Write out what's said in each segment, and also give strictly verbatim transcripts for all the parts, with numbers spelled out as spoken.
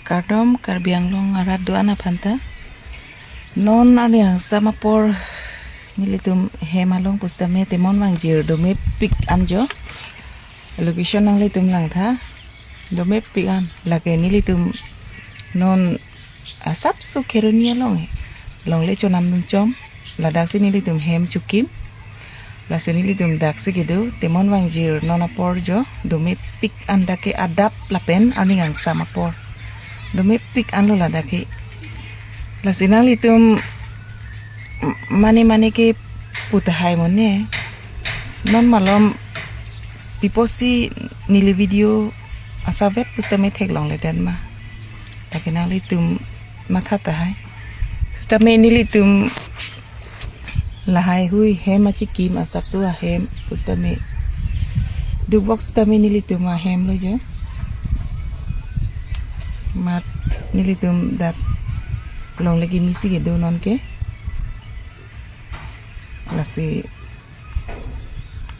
Kardom Karbi Anglong arat do-an aphanta. Non arni angsam apor nelitum hem along pusitame temon vangjir domepik anjo. Location nanglitum langtha, domepik an. Lake nelitum non asapso Kheroni along longle chonam dunchom. Ladaksi nelitum hem chokim. Lasi nelitum daksi kedo temon vangjir non apor jo domepik an dak ke adap lapen arni angsam apor domepik anlo ladak ke. Lasi nanglitum m- mane mane ke pu tahai mo ne. Non malom pi apotsi neli video asavet pusitame theklongledet ma. Lake nanglitum matha tahai. Sitame nelitum lahai hui hem achikim asapso ahem pusitame dukbok sitame nelitum ahem lo jo. Mat nelitum dak longle kimi si kedo non ke. Lasi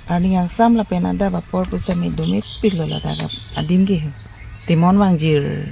arni angsam lapen adap apor pusitame domepiklo ladak adim ke. Temon vangjir